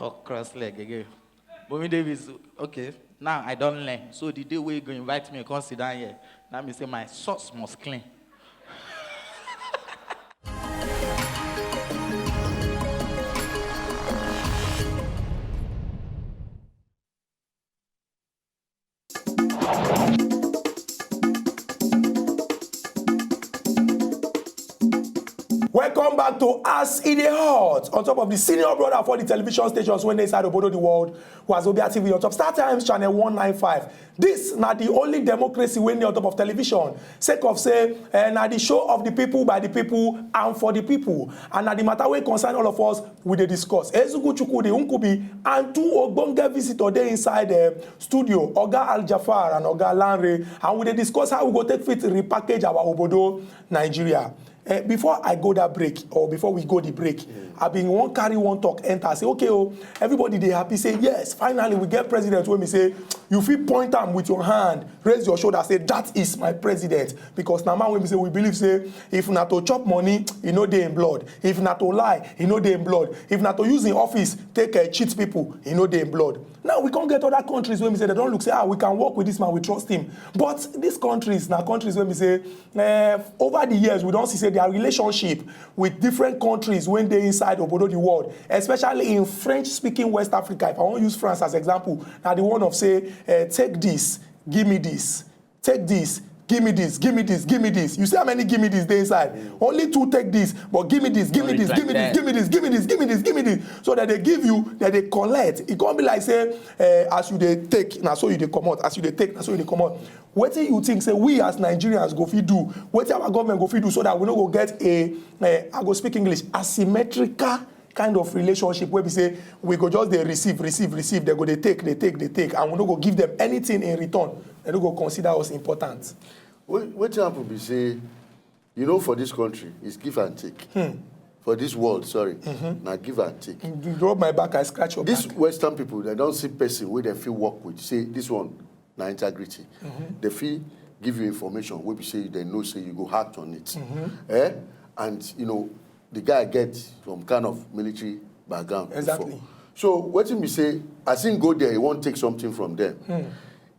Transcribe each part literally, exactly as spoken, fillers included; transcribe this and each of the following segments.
Talk cross leg again. Bumi Davis, okay. Now I don't learn. So the day we go invite me, come sit down here. Now me say my socks must clean. Welcome back to As E Dey Hot on top of the senior brother for the television stations when they inside Obodo the world. Wazobia T V on top Star Times channel one nine five. This na the only democracy wey dey on top of television, sake of say eh, na the show of the people, by the people, and for the people, and na the matter wey concern all of us we dey discuss. Ezugu Chukwudi Nkubi and two ogbonge visitors dey inside the studio, Oga Al Jafar and Oga Lanre, and we dey discuss how we go take fit repackage our obodo Nigeria. Eh, before I go that break, or before we go the break, I been wan carry one talk enter, say, okay, oh, everybody dey happy, say, yes, finally we get president wey be say you fit point am with your hand, raise your shoulder, say, that is my president, because na man wey be say we believe say if na to chop money, e no dey im blood. If na to lie, e no dey im blood. If na to use im office take uh, cheat people, e no dey im blood. Now we come get other countries wey be say dem don look, say, ah, we can work with this man, we trust him. But these countries na countries wey be say uh, over the years we don see say their relationship with different countries wey dey inside obodo the world, especially in French speaking West Africa. If I wan use France as example, na the one of say uh, take this, give me this, take this, give me this, give me this, give me this. You see how many give me this dey inside? Only two take this, but give me this, give me this, give me this, give me this, give me this, give me this, give me this. So that they give you, that they collect. E come be like say uh, as you dey take, na so you dey comot. As you dey take, na so you dey comot. Wetin you think say we as Nigerians go fit do? Wetin our government go fit do so that we no go get a, a I go speak English, asymmetrical kind of relationship wey be say we go just dey receive, receive, receive. They go dey take, dey take, dey take, and we no go give them anything in return. They no go consider us important. Wetin happen be say, you know, for this country, it's give and take. For this world, sorry, na give and take. You rub my back, I scratch your These back. Western people, they don't see person where they feel work with. Say this one, na integrity. They feel give you information where we say they know say you go act on it. Eh? And you know, the guy get some kind of military background. Exactly. Before. So what we say, as him go there, he won't take something from them.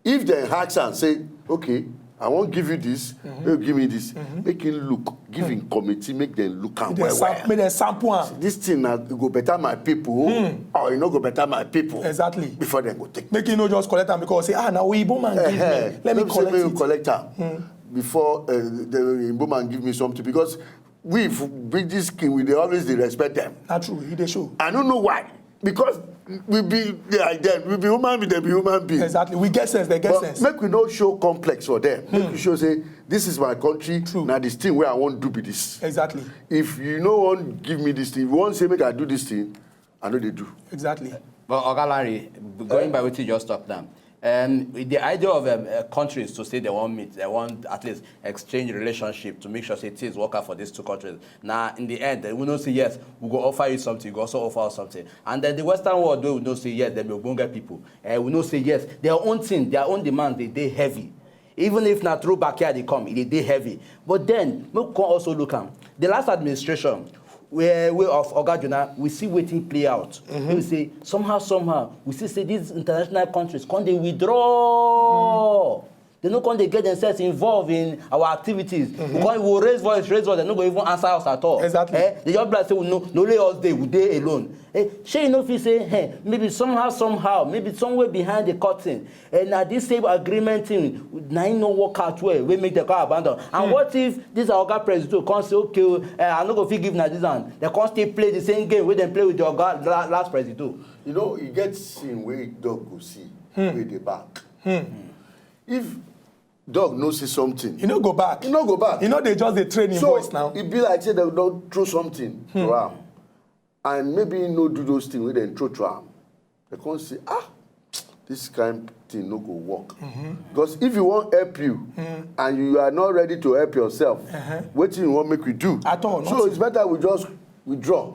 If they ask and say, okay, I won't give you this, you give me this, make him look, give him committee, make them look and They well, sam- well. Make dem sample am. This thing na go better my people or e no go better my people. Exactly. Before they go take. Make you no just collect am because say, ah, na oyibo man give Eh, me. Let me no be say collect make you it. Collect am before uh, the oyibo man give me something, because we big this king, we dey always dey respect them. Na true, e dey show. I don't know why. Because we be like them, we be human being, they be human being. Exactly. We get sense, they get But sense. Make we no show complex for them. Make we show say this is my country. True. Now this thing where I won't do be this. Exactly. If you no want give me this thing, if you want say make I do this thing, I know they do. Exactly. But Oga Larry, going by what you just talked now, um, the idea of um, uh, countries to say they want meet, they want at least exchange relationship to make sure say things work out for these two countries. Now, in the end, we don't say yes, we go offer you something, we go also offer us something. And then the Western world, we don't say yes, they be ogbonge people. Uh, we don't say yes, their own thing, their own demands, they they heavy. Even if na through backyard they come, they they heavy. But then, we can also look am. The last administration, where we of Oga Jonah, we see wetin play out. We say somehow, somehow, we see say these international countries come they withdraw. They no come they get themselves involved in our activities. We come we raise voice, raise voice. They no go even answer us at all. Exactly. Eh? They just be like say we no, no let us dey, we dey alone. Eh? Shey you no fit say, hey, maybe somehow, somehow, maybe somewhere behind the curtain, and na this same agreement thing na im no work out well wey make dem come abandon. And what if this our oga president come say, okay o, eh, I no go fit give na this one, dem come still play the same game wey dem play with the oga la- last president. You know, you get scene where dog go see, where they back. If dog no see something, You no go back. You no go back. You know they just dey train in So voice now. E be like say they don throw something to am, and maybe he no do those things wey dem throw to am. They come say, ah, this kind thing no go work. Because if you wan help you and you are not ready to help yourself, wetin you wan make we do? At all, So nothing. It's better we just withdraw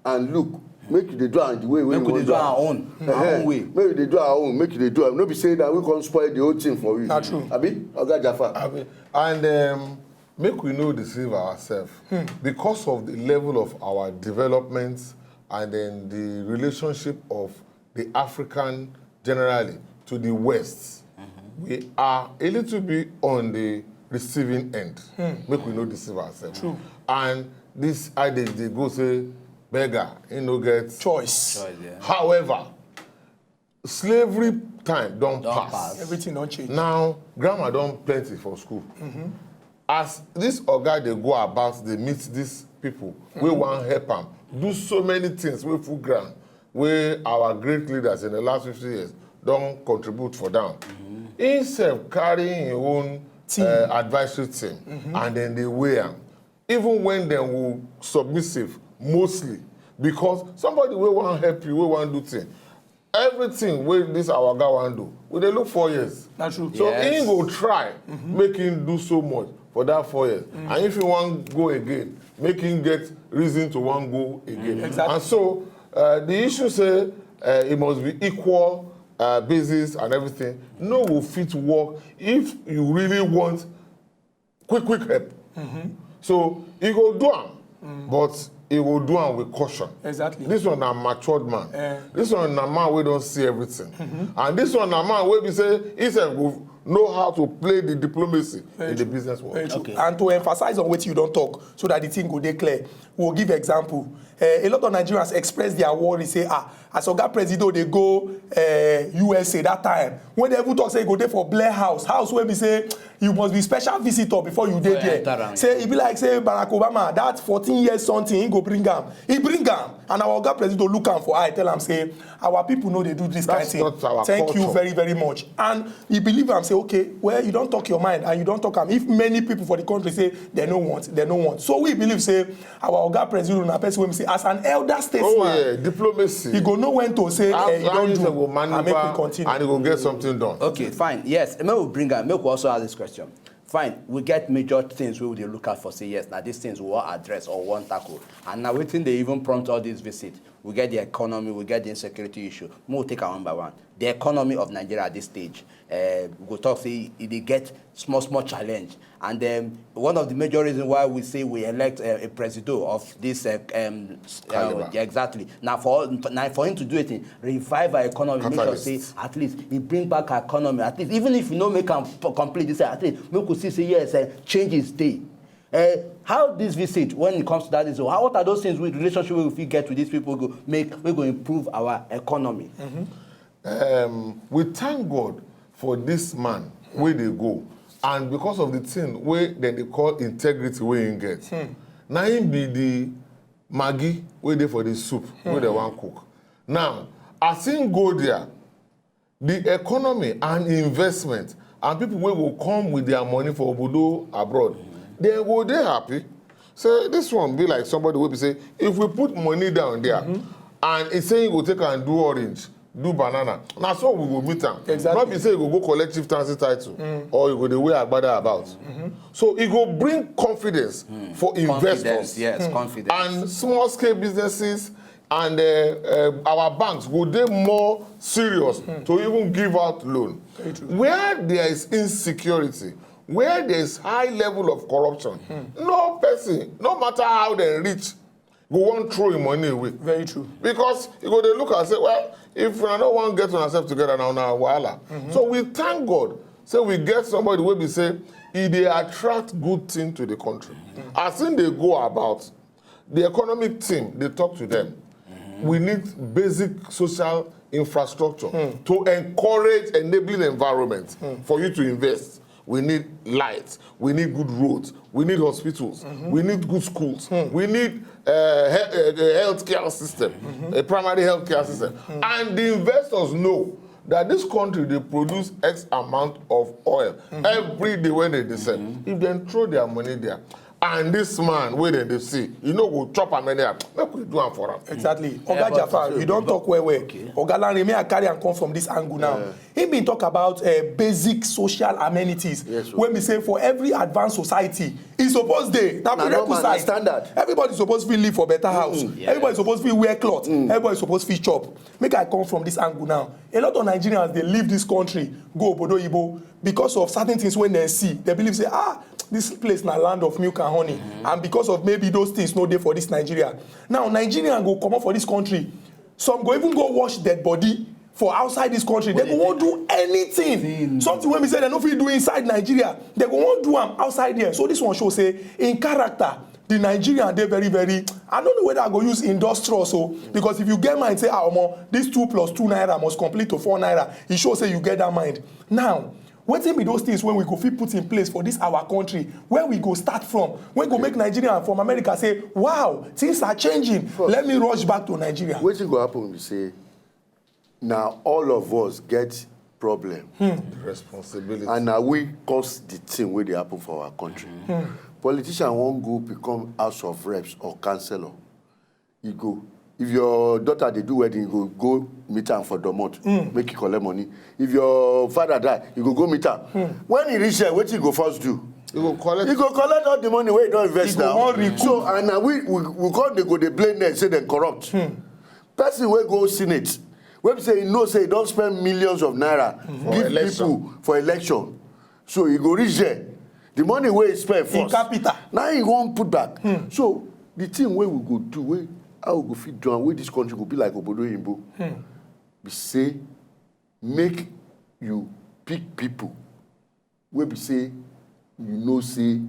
and look. Make you dey do am the way wey Make you we wan dey do do am. Our own, our Ehen. Own way. Make we dey do our own. Make you dey do am. No be say that we come spoil the whole thing for you. Na true. Abi, Oga Jafar. Abi, and um, make we no deceive ourselves because of the level of our development and then the relationship of the African generally to the West, we are a little bit on the receiving end. Make we no deceive ourselves. True. And this adage dey go say, beggar, he no get Choice. Choice, yeah. However, slavery time don Don pass. pass. Everything don change. Now, grammar don plenty for school. As this oga dey go about, dey meet these people wey wan help am do so many things wey full ground, wey our great leaders in the last fifty years don contribute for down. He sef carry him own Team. Uh, advisory team, and then they weigh am. Even when dem will submissive mostly, because somebody wey wan help you, wey wan do thing, everything wey this our oga wan do, we dey look four years. Na true. So Yes. he go try make him do so much for that four years, and if he wan go again, make him get reason to wan go again. Exactly. And so uh, the issue say uh, it must be equal uh, basis and everything no go fit work if you really want quick quick help. So he go do am, but he go do am with caution. Exactly. This one na matured man. Eh. This one na man wey don see everything. And this one na man wey be say he sef go know how to play the diplomacy in the business world. Very true. Okay. And to emphasize on what you don't talk, so that the thing go dey clear, we'll give example. Uh, a lot of Nigerians express their worry, say, ah, as Oga Presido dey go uh, U S A that time, when they even talk say go dey for Blair House, house where we say you must be special visitor before you dey Before you enter there. am. Say e be like say Barack Obama, that fourteen years something, he go bring am. He bring am, and our Oga Presido look am for eye, tell am say our people no dey do this kind That's thing. not our Thank you culture. very very much. And he believe am say, okay, well, you don talk your mind and you don talk am. If many people for the country say they no want, they no want. So we believe say our Oga Presido na person wey be say as an elder statesman, Oh yeah, diplomacy. he go know when to say How eh, you how don you do go and make we maneuver continue. And he go get something done. Okay, fine. Yes, make we bring am. Make we also ask this question. Fine, we get major things wey we dey look out for. Say yes, na these things we wan address or wan tackle. And na wetin dey even prompt all this visit. We get the economy, we get the insecurity issue. Make we take am one by one. The economy of Nigeria at this stage, uh, we go talk say e dey get small small challenge. And um, one of the major reasons why we say we elect uh, a presido of this uh, um, s- uh, Caliber. Yeah, exactly. Now for now for him to do it, revive our economy, make sure Catalyst. Say at least he bring back our economy. At least even if you no make am p- complete, this at least make we see say yes, uh, changes dey. Uh, how this visit when it comes to that is how what are those things with relationship we fit get with these people go make we go improve our economy. Um, we thank God for this man wey dey go, and because of the thing wey dem dey call integrity wey him get, na him be the Maggi wey dey for the soup wey dem wan cook. Now, as him go there, the economy and investment and people wey go come with their money for obodo abroad, dem go dey happy. Say this one be like somebody wey be say if we put money down there and he say he go take am do orange, do banana, na so we go meet am. Exactly. Not be say you go go collect chieftaincy title or you go dey wear agbada about. So e go bring confidence for investors. Confidence, yes, confidence. And small scale businesses and uh, uh, our banks go dey more serious to even give out loan. Where there is insecurity, where there is high level of corruption, no person, no matter how dem rich, go wan throw him money away. Very true. Because you go dey look and say, well, if una no wan get una sef together, na una wahala. So we thank God say we get somebody wey be say e dey attract good thing to the country. As im dey go about, the economic team dey talk to them. We need basic social infrastructure to encourage enabling environment for you to invest. We need light, we need good roads, we need hospitals, we need good schools, we need uh, he- uh, the healthcare system, a primary healthcare system. And the investors know that this country dey produce X amount of oil every day when they dey sell. If dem throw their money there, and this man wey dem dey see, you no go chop am anyhow. Make we do am for am. Exactly. Yeah, Oga but- Jafar, you don talk well well. Okay. Oga Lanre, may I carry am come from this angle now. He been talk about uh, basic social amenities. Yes, sir. When we say for every advanced society, e suppose dey. Na Na normal, na prerequisite. Standard. Everybody suppose fit live for better house. Yes. Everybody suppose fit wear cloth. Everybody suppose fit chop. Make I come from this angle now. A lot of Nigerians dey leave this country go obodo oyibo because of certain things wey dem see. Dem believe say ah, This place na land of milk and honey, and because of maybe those things no dey for this Nigeria, now Nigeria go comot for this country. Some go even go wash dead body for outside this country. They go wan do anything, something wey be say dem no fit do inside Nigeria, they go wan do am outside there. So this one show say in character, the Nigerian dey very, very, I no know whether I go use industrious o, because if you get mind say, ah, omo, this two plus two naira must complete to four naira, e show say you get that mind. Now, wetin be those things wey we go fit put in place for this our country, where we go start from, wey go make Nigeria from America say, wow, things are changing, let me rush back to Nigeria? Wetin go happen be say, na all of us get problem, responsibility, and na we cause the thing wey dey happen for our country. Politician wan go become House of Reps or councillor, e go. If your daughter dey do wedding, you go go meet am for domot, make you collect money. If your father die, you go go meet am. When e reach there, wetin you go first do? You go collect. You go collect all the money wey you don invest now. So, and na we, we, we come dey go dey blame them, say dem corrupt. Person wey go senate, wey be say e know say e don spend millions of naira give people for election, so e go reach there, the money wey e spend first, capital, now e wan put back. So the thing wey we go do, wey how we go fit do am, wey this country go be like obodo oyinbo, be say make you pick people wey be say you know say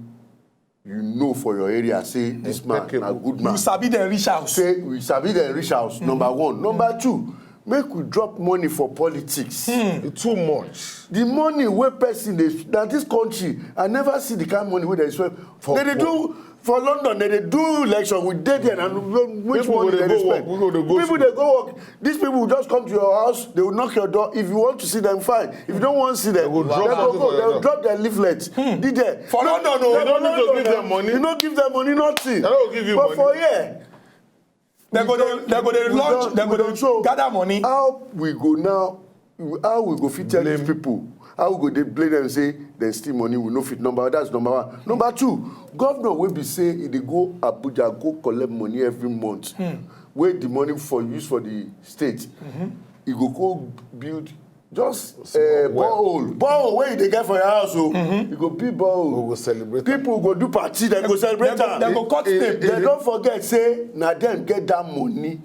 you know for your area say this man na good man. You sabi dem reach house. Say we sabi dem reach house, number one. Number two, make we drop money for politics. Too much. The money wey person dey, na this country, I never see the kind money wey dem spend. Dem dey do for London, dem dey do election, we dey there, and which money dem dey spend? People dey go work. These people will just come to your house, they will knock your door. If you want to see them, fine. If you don't want to see them, they will drop their leaflet. Dey there. For London, no, you don't need to give them money. You no give them money, nothing. They don't give you money. But for here, they go dey, they go dey launch, they go dey gather money. How we go now? How we go fit tell these people? How we go dey blame them say dem steal money? We no fit. Number, that's number one. Number two, governor wey be say e dey go Abuja go collect money every month, wey the money for use for the state, e go go build just borehole, borehole wey you dey get for your house o. You go build borehole. We go celebrate am. People go do party, dem go celebrate am. Dem go cut tape. Dem don forget say na dem get that money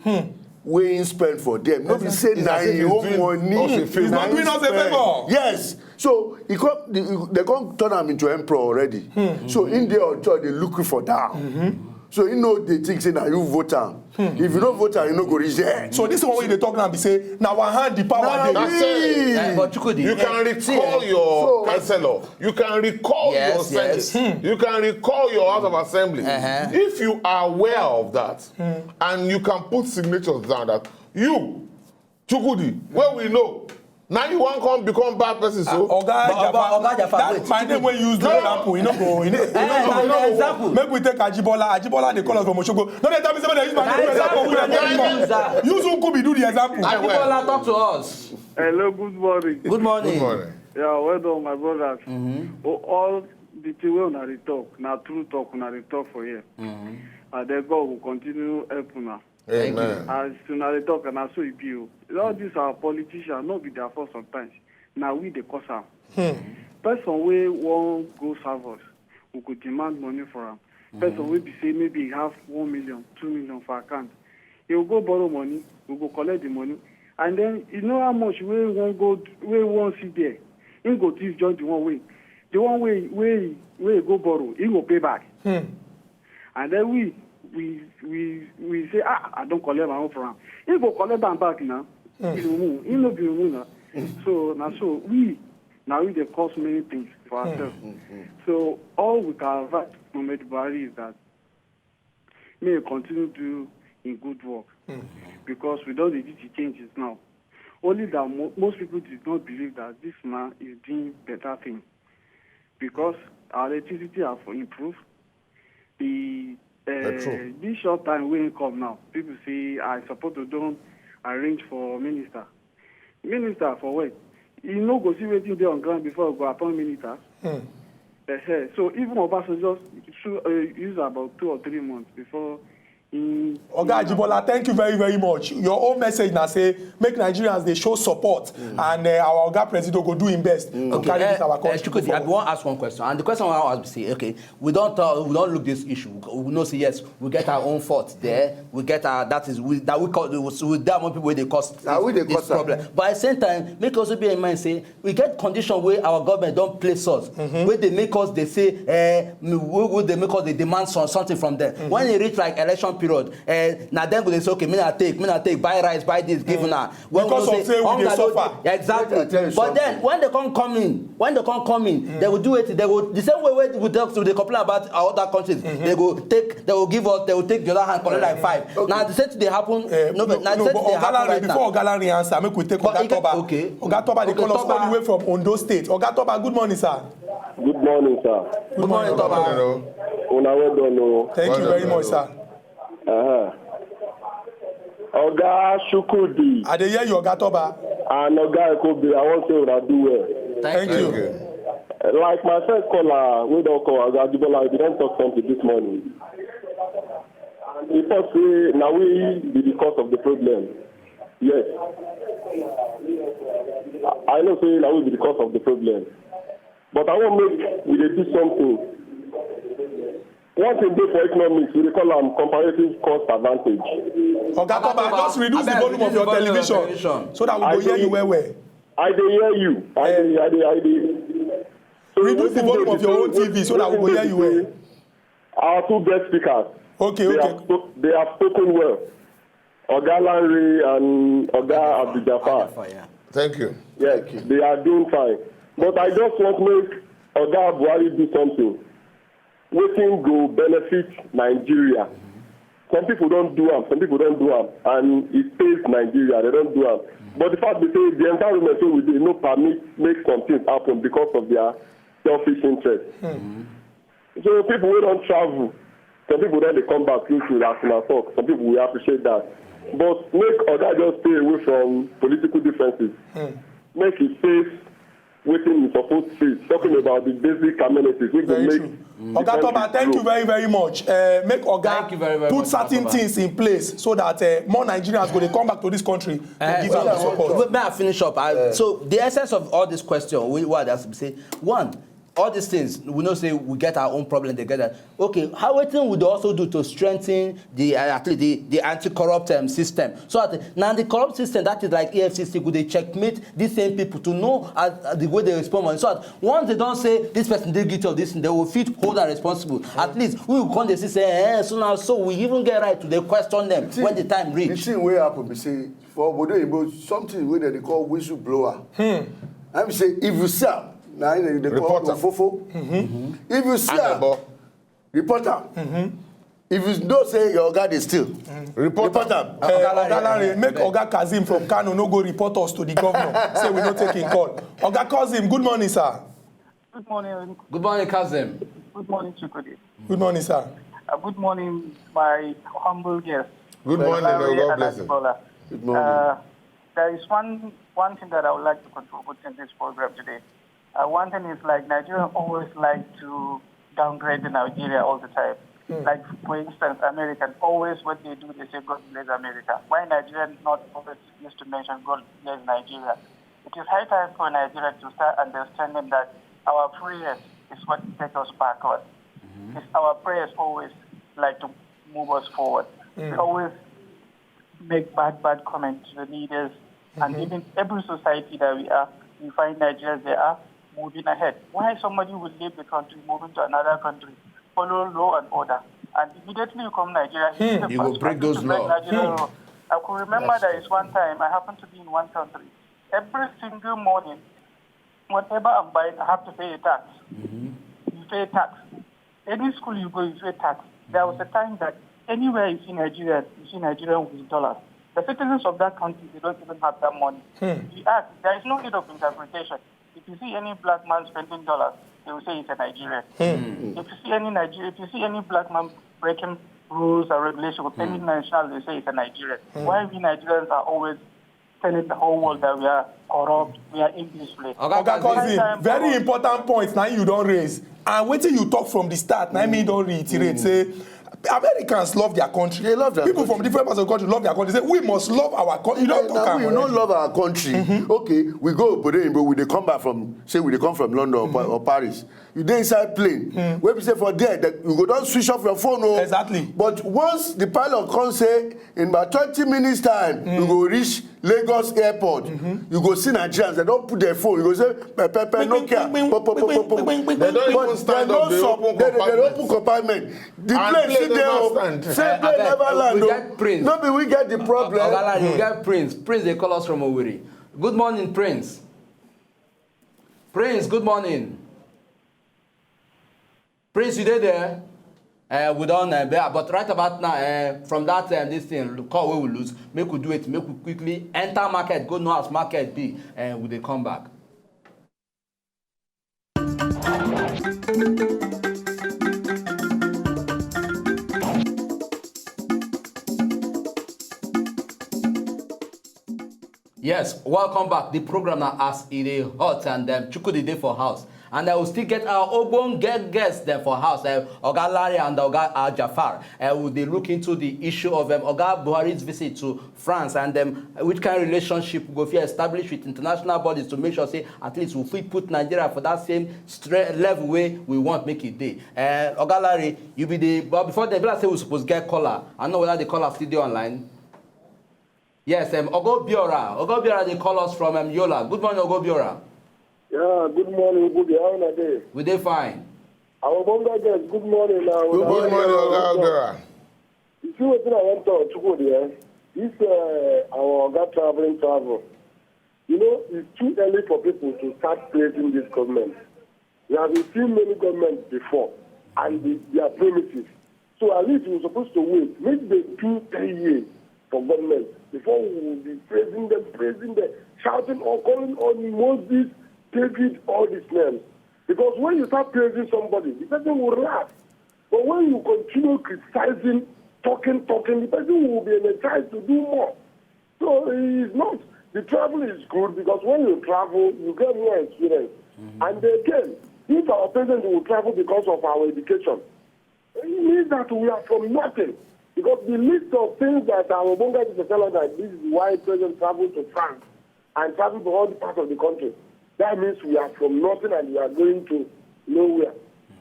wey he spend for them. No be say na him own money. He's not doing us a favor. Yes. So he come, they come turn am into emperor already. So in there, Ojo dey look you for down. So he know they think say na you vote am. If you no vote am, you no go reach there. So this one wey you dey talk now be say na our hand the power dey. That's it. But Chukwudi, you can recall your councillor. You can recall your senate. You can recall your House of Assembly. If you are aware of that, and you can put signatures down that you, Chukwudi, wey we know, now you wan come become bad person. So Oga Jaffa, that my name wey you use do example, you no go, you no go. Make we take Ajibola. Ajibola dey call us from Osogbo. No dey tell me say make dem use my name do example. Use Nkubi do the example. Ajibola, talk to us. Hello, good morning. Good morning. Yeah, well done, my brothers. Oh, all the thing wey una dey talk, na true talk una dey talk for here. And then God will continue help una. Amen. As una dey talk, na so e be o. All these our politicians, no be their fault sometimes. Na we dey cause am. Person wey wan go serve us, we go demand money for am. Person wey be say maybe he have one million, two million for account, he go go borrow money, we go collect the money. And then you know how much wey wan go, wey wan see there, he go thief join the one wey, the one wey, wey, wey go borrow, he go pay back. And then we, we, we, we say, ah, I don collect my own from am. He go collect am back now. Be mumu. He no be mumu now. So na so we, na we dey cause many things for ourselves. So all we can advise Muhammadu Buhari is that may he continue do him good work, because we don dey see the changes now. Only that mo most people did not believe that this man is doing better thing, because our electricity have improved. The uh, this short time wey he come now, people say I suppose to don arrange for minister. Minister for where? He no go see wetin dey on ground before he go appoint minister. Uh, so even Obasanjo use about two or three months before Oga Ajibola, thank you very, very much. Your own message na say make Nigerians dey show support, and uh, our Oga Presido go do him best to carry this our country go forward. I wan ask one question, and the question I wan ask be say, okay, we don talk, we don look this issue. We know say yes, we get our own fault there. We get our, that is, we, that we cause, we, we dey among people wey dey cause this problem. But at the same time, make also be in mind say we get condition wey our government don place us, wey dey make us dey say, eh, wey dey make us dey demand some, something from them. When e reach like election period, eh, na dem go dey say, okay, me na take, me na take, buy rice, buy this, give una. When we Because know of say we dey hunger no suffer. Exactly. Let me tell you But then something. When they come come in, when they come come in, they will do it. They will the same way wey we talk to dey complain about our other countries. They go take, they will give us, they will take the other hand, collect like five. Okay. Na the same thing dey happen. Eh, No, but na the no, same but thing dey Oga happen Lanre, right now. Before Oga Lanre answer, make we take But Oga e get- Toba. okay. Oga Toba dey Okay, call us Toba. All the way from Ondo State. Oga Toba, good morning, sir. Good morning, sir. Good morning, Toba. Una well done o. Thank Well you done, very well much, sir. Uh-huh. Oga Shukudi I dey hear you, Oga Toba. and Oga Ekobe, I wan say una do well. Thank Thank you. you. Like my first caller, we don call Oga Ajibola, we don talk something this morning. He talk say na we be the cause of the problem. Yes. I know say na we be the cause of the problem. But I wan make we dey do something. One thing dey for economics, we dey call am comparative cost advantage. Oga Toba, just reduce the Abeg, volume of reduce the your volume of television television. So that we I go hear dey- you well well. I dey hear you. I dey, I dey, I dey. So Reduce the wetin volume dey of your own say- T V so that we go wetin hear dey you well. say Our two guest speakers, Okay, they okay. have, spo- they have spoken well. Oga Lanre and Oga Abdul Jafar. Fire. Thank you. Yes, they are doing fine. But I just want make Oga Buhari do something. Wetin go benefit Nigeria. Some people don do am, some people don do am, and it pays Nigeria, they don do am. But the fact be say the environment wey we dey no permit make some things happen because of their selfish interest. So people wey don travel, some people don dey come back true true as una talk. Some people will appreciate that. But make Oga just stay away from political differences. Make e face wetin e suppose face, talking about the basic amenities wey go Very make true. the Oga Toba, country thank grow. You very, very much. Uh, make Oga Thank you very, very put much, certain Oga Toba. Things in place so that uh, more Nigerians go dey come back to this country to Eh, give am the support. May I finish up? I, so the essence of all this question, we, what that's say, one, all these things, we know say we get our own problem, they get that. Okay, how wetin we dey also do to strengthen the uh, at least the, the anti-corrupt um, system? So that now the corrupt system, that is like E F C C, go dey checkmate these same people to know uh, uh, the way they respond. And so that once they don say this person dey guilty of this thing, they will fit hold am responsible. At least we go come dey see say, eh, so now so we even get right to dey question them when the time The reach. Thing wey happen be say for obodo oyibo, something wey dem dey call whistleblower. I be say if you see am, na im dem dey call Reporter. Ofofo. If you see am, Amebo. Report am. If you know say your oga dey steal, report am. Eh, Oga Lanre, make Oga Kazeem from Kano no go report us to the governor. Say we no take him call. Oga Kazeem, good morning, sir. Good morning. Good morning, Kazeem. Good morning, Chikudi. Good morning, sir. Uh, good morning, my humble guest. Good morning, Larry oh, God and bless you. Ajibola. Good morning. Uh, there is one one thing that I would like to contribute in this program today. Uh, one thing is like Nigerians always like to downgrade the Nigeria all the time. Like for instance, Americans always what they do, they say God bless America. Why Nigerians not always used to mention God bless Nigeria? It is high time for Nigeria to start understanding that our prayers is what take us backward. It's our prayers always like to move us forward. We always make bad, bad comments to the leaders. And even every society that we are, we find Nigerians, they are moving ahead. Why somebody will leave the country, moving to another country, follow law and order? And immediately you come Nigeria, he is the You go first break person those to break laws. Nigerian law. I could remember there is one time I happened to be in one country. Every single morning, whatever I'm buying, I have to pay a tax. You pay tax. Any school you go, you pay tax. There was a time that anywhere you see Nigeria, you see Nigerian with dollars. The citizens of that country, they don't even have that money. We ask, there is no need of interpretation. If you see any black man spending dollars, they will say he's a Nigerian. If you see any Niger- if you see any black man breaking rules and regulations with any national, they say he's a Nigerian. Why we Nigerians are always telling the whole world that we are corrupt, we are indisciplined? Oga Kazeem, very important point na you don raise, and wetin you talk from the start na me don reiterate say Americans love their country. They love their People country. From different parts of the country love their country. They say we must love our country. You don't talk about it. We don't love our country. Mm-hmm. Okay, we go obodo oyinbo, we dey come back from, say we dey come from London or, mm-hmm. Or Paris. You dey inside plane. Mm. Wey be say for there, that you go don switch off your phone. Oh. Exactly. But once the pilot come say in about twenty minutes time, mm. You go reach Lagos airport, mm-hmm. You go see Nigerians, they don't put their phone. You go say, "Pepepe, no care." They don't even stand up, they open compartment. The place sit there, say plane never land. No be we get the problem. Oga Larry, we get Prince. Prince, they call us from Owerri. Good morning, Prince. Prince, good morning. Prince, you dey there? Uh, we don't, uh, but right about now, uh, from that, uh, this thing, call we will lose. Make we do it, make we quickly enter market, go know as market be, and we dey come back. Yes, welcome back. The program now as it is hot and um, Chukwudi dey for house. And I will still get our ogbonge guests there for house. Uh, Oga Larry and Oga Al Jafar. Uh, will they look into the issue of um, Oga Buhari's visit to France and um, which kind of relationship we go fit establish with international bodies to make sure say at least we fit put Nigeria for that same stre- level way we want make it day. Uh, Oga Larry, you be the but before the like say we suppose get caller. I know whether the caller still dey online. Yes, um, Ogo Biora. Ogo Biora, they call us from um, Yola. Good morning, Ogo Biora. Yeah, good morning, Ogo Biora. How are you? We dey fine. Our Bonga guest, good morning. Now, good morning, Oga Biora. You see what I want to talk about? This uh, our Oga traveling travel. You know, it's too early for people to start praising this government. We have seen many governments before and the, their promises. So at least we're supposed to wait. Make them do three years for government before we will be praising them, praising them, shouting or calling on Moses, David, all these names. Because when you start praising somebody, the person will laugh. But when you continue criticizing, talking, talking, the person will be energized to do more. So it's not, the travel is good because when you travel, you get more experience. Mm-hmm. And again, if our president will travel because of our education, it means that we are from nothing. Because the list of things that our Bonga is telling us that this is why president travel to France and travel to all the parts of the country. That means we are from nothing and we are going to nowhere.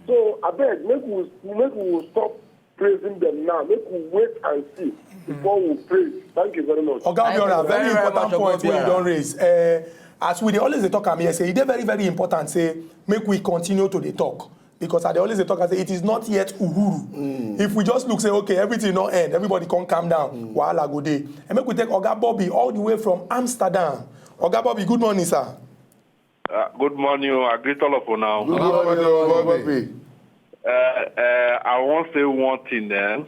So I beg, make we make we stop praising them now. Make we wait and see before we praise. Thank you very much. Oga Obiora, very important point wey you don raise. Uh, as we dey always dey talk am here, say e dey very very important say make we continue to dey talk. Because I dey always dey talk, I say it is not yet uhuru. Mm. If we just look say okay, everything no end, everybody come calm down, mm. Wahala go dey. And make we take Oga Bobby all the way from Amsterdam. Oga Bobby, good morning, sir. Uh, good morning, I greet all of you now. Good morning, Bobby. Uh, uh, I want to say one thing then.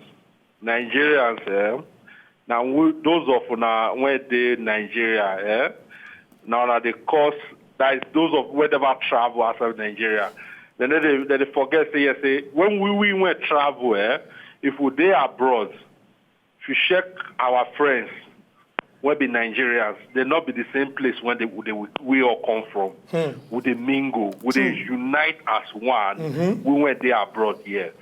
Nigerians, eh, now we, those of una when they Nigeria, eh, now that they cause that is those of where they travel outside Nigeria. Then they, they, they forget say yes, say when we we went travel, eh, if we they abroad, if you check our friends, we be Nigerians, they not be the same place when they, they we all come from. Hmm. We they mingle, we they unite as one. Mm-hmm. We went there abroad here.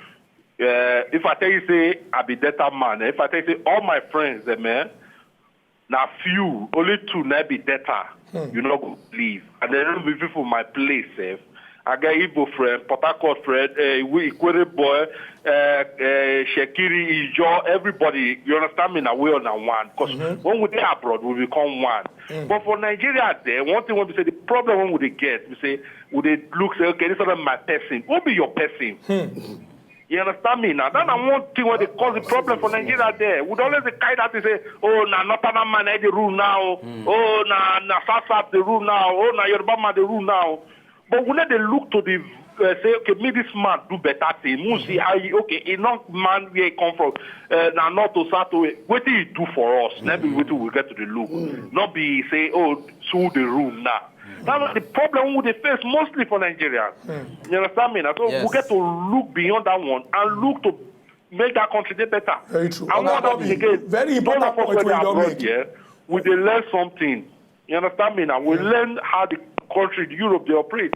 Uh, if I tell you say I be data man, eh, if I tell you say all my friends, eh, man, now few, only two now be data. Hmm. You know go leave, and then be people my place, eh. I get Igbo friend, Port Harcourt friend, uh, Ikwere boy, uh, uh, Shekiri, Ijo, everybody. You understand me? Now we are now one. Because mm-hmm. When we dey abroad, we become one. Mm. But for Nigeria, there one thing we say the problem when we dey get, we say we dey look say okay, this is my person. Who be your person? Hmm. You understand me now? That na one thing where they cause the problem for Nigeria there. We always dey carry that to say, oh, na northern man I dey rule now. Mm. Oh, na na south south dey rule now. Oh, na Yoruba man dey rule now. But we let them look to the uh, say, okay, me this man do better thing. We see how he, okay, he not man where he come from. Uh, na north to south to what he do for us. Mm. Let me wait till we get to the look. Mm. Not be say, oh, so the rule now. Mm. Now the problem we dey face mostly for Nigeria. Mm. You understand me? Now, so yes. We get to look beyond that one and look to make that country dey better. Very true. And one that is again, very important point wey you don make. Yeah, we dey learn something. You understand me now? We mm. Learn how the country, the Europe, they operate.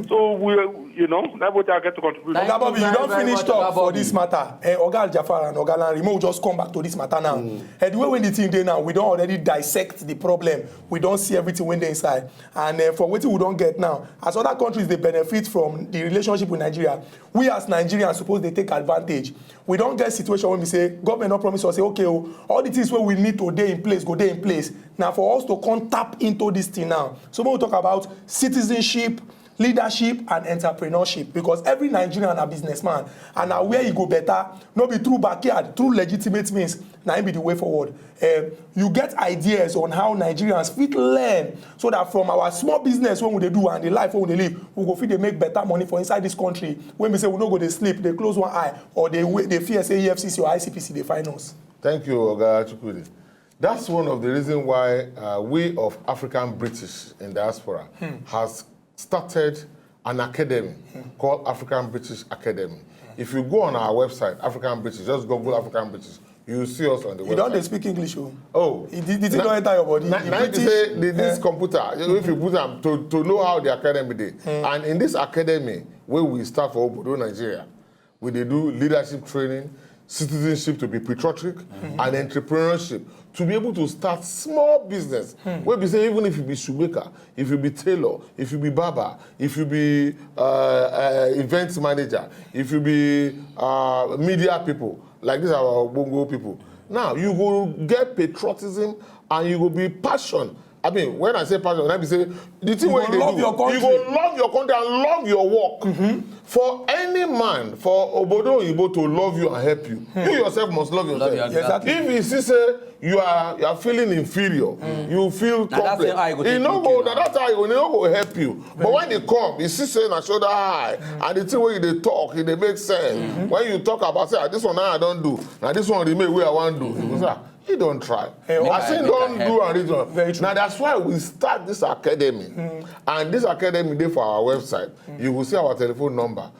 So we, you know, that's what I get to contribute. Oga Bobby, you don finish talk for this matter. Eh, Oga Aljafar and Oga Lanre, make we just come back to this matter now. Eh, the way wey the thing dey now, we don already dissect the problem. We don see everything wey dey inside. And eh, for wetin we don get now, as other countries dey benefit from the relationship with Nigeria, we as Nigerians suppose dey take advantage. We don get situation wey be say government don promise us say, okay o, all the things wey we need to dey in place go dey in place. Na for us to come tap into this thing now. So make we talk about citizenship, leadership and entrepreneurship, because every Nigerian na businessman, and na where e go better, no be through backyard, through legitimate means, na im be the way forward. Eh, you get ideas on how Nigerians fit learn so that from our small business wey we dey do and the life wey we dey live, we go fit dey make better money for inside this country wey be say we no go dey sleep, dey close one eye, or dey wait, dey fear say E F C C or I C P C dey find us. Thank you, Oga Chukwudi. That's one of the reasons why uh, we of African British in diaspora has started an academy called African British Academy. If you go on our website, African British, just Google African British, you will see us on the You don dey website. speak English o. Oh, The the thing don enter your body. na The na you British, say the, this eh, computer, if you put am to to know how the academy dey, and in this academy wey we start for Obodo, Nigeria, we dey do leadership training, citizenship, to be patriotic, and entrepreneurship, to be able to start small business. Wey be say, even if you be shoemaker, if you be tailor, if you be barber, if you be uh, uh, event manager, if you be uh, media people, like these our ogbonge people, now you go get patriotism and you go be passion. I mean, when I say passion, I be say the thing You wey go you dey love do, your country. You go love your country and love your work. For any man, for obodo oyibo to love you and help you, you yourself must love yourself. Love your Exactly. If he see say you are you are feeling inferior, you feel Na that complex, same eye go he take no look go you na now. That eye go, he no go help you. But when he come, he see say na shoulder high, and the thing wey you dey talk, e dey make sense. When you talk about say, "Ah, this one now I don do, na this one remain wey I wan do," you go say, "Ah, he don try." Eh, As I he make don I do help. and reach on. Very true. Now that's why we start this academy, and this academy dey for our website. You go see our telephone number.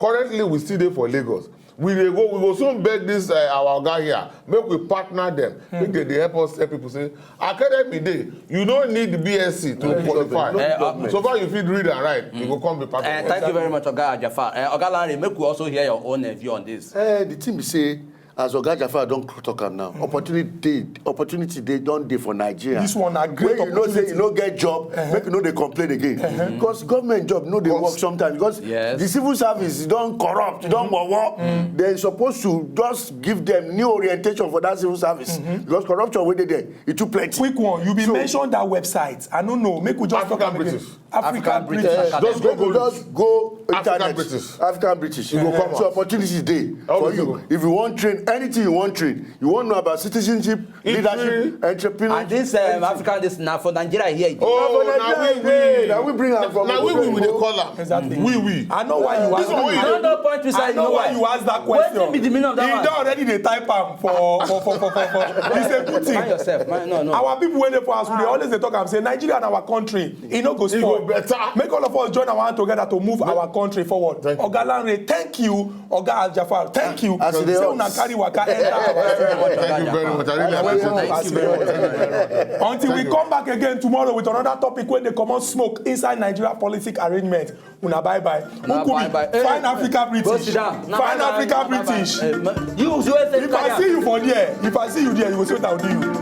Currently, we still dey for Lagos. We dey go. We go soon beg this uh, our oga here. Make we partner them. Make they dey help us tell people say academy dey. You no need B S C to qualify. Eh, uh, So far you fit read and write, you go come be part Eh, of thank us. you very much, Oga Aljafar. Eh, Oga Lanre, make we also hear your own eh, view on this. Eh, the thing be say, as Oga Jafar don talk am now, opportunity dey, opportunity dey don dey for Nigeria. This one na great When you know say opportunity. You no get job, make you no dey complain again. Because government job no dey work sometimes. Because Yes. The civil service don corrupt, don wowo. Dem suppose to just give them new orientation for that civil service. Because corruption wey dey there, e too plenty. Quick one, you be So- mentioned that website. I no know. Make we just African talk am again. British. African African British. British. Just go Just go African internet. British. African British. You go come So out. Opportunity dey for Always you. go. If you wan train anything you wan train, you wan know about citizenship, History. Leadership, entrepreneurship. And this um, African, this now for Nigeria here. Oh, Na na Nigeria we we. Now we bring am from Na we we we dey Obodo. Call am. Exactly. We we. I know why you ask. This one wey you I dey know do. Why you ask that question. Wetin be the meaning of that He one? Don already dey type am for for for for for for. It's a good thing. Mind yourself. Mind, no, no. Our people wey dey for house, we dey always dey talk am say Nigeria na our country. E no go spoil. Better. Make all of us join our hand together to move our country forward. Thank you. Oga Lanre, thank you. Oga Aljafar, thank you. As e dey Say hot. Una carry waka enter our studio. Thank you very much. I really appreciate it. Thank you very much. Until we come back again tomorrow with another topic wey dey comot smoke inside Nigeria politic arrangement. Una bye bye. Una Ukubi, bye bye. Hey, fine Africa go British. sit down. Una Fine bye bye. Africa Una bye bye. British. Eh, ma- You, you say If I see you for there, if I see you there, you go see what I will do you.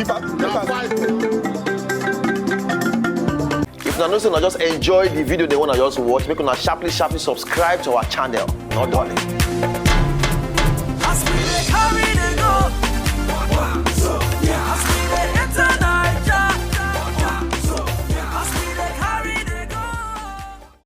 If I, if I Na fight. If una know say una just enjoy the video, then una just watch, make una sharply sharply subscribe to our channel. No dulling.